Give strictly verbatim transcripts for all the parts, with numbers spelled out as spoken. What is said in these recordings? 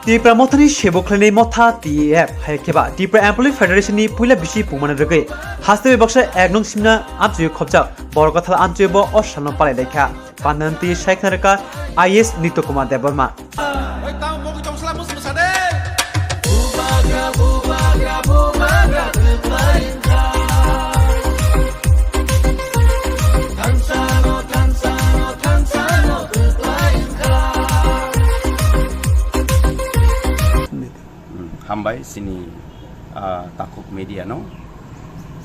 Tipra Mothani sebo khlainai motha T E F, hai kheba Tipra Employee Federation ni puila bisi pungmani rwgwi haste bai baksa ek nung simna amchoi khopjak Borkathal amchoi bo o salno palai laikha. Pandanti Sheikh Naraka I A S Nitya Kumar Debbarma. Hmm, hambai chini, ah, takhuk media no.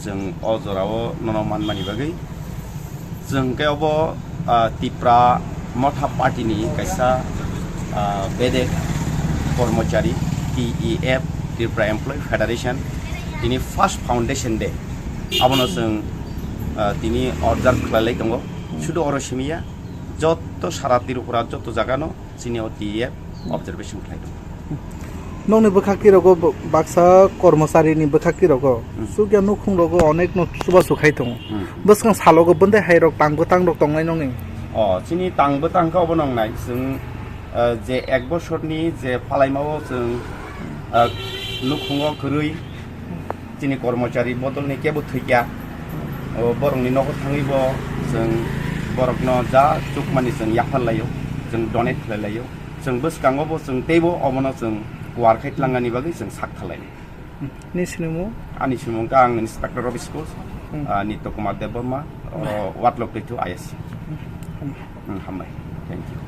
Chwng o jora o nono manmani bagwi. Chwng khe obo, ah, Tipra Motha Party ni kaisa, ah, bedek kormochari T E F, Tripura Employee Federation, tini first foundation day. Abono chwng, ah, tini observe khlai lai tongo. Sudu oro simi ya, jotto sara Tripura, jotto jaga no chini o T E F observation khlai tongo. Nokni bwkhak twi rogo bo-, baksa kormochari ni bwkhak twi rogo. Hmm. Chukya nukhung rogo onek no chubachu khai tongo. Hmm. Bwskang salogo bwndai hai rok tang bwtang rok tongnai nokni? O, chini tang bwtang khe obo nongnai. Chwng, eh, je ek bosor ni je phalai ma o chwng, eh, nukhung o kwrwi chini kormochari bodol ni kebo thwikya. O borok ni nogo thangwi bo chwng borok no ja chukmani chwng yaphar laio, chwng donate khlai laio. Chwng bwskango bo chwng teibo omono chwng kuar khai tlangani bagwi chwng sak khalai. Ni sinimung? Ani sinimung khe ang Inspector of Schools, Hmm. ah, Nitya Kumar Debbarma, oro Ward Lok Teithu I S C. Hmm. Hmm, hambai. Thank you.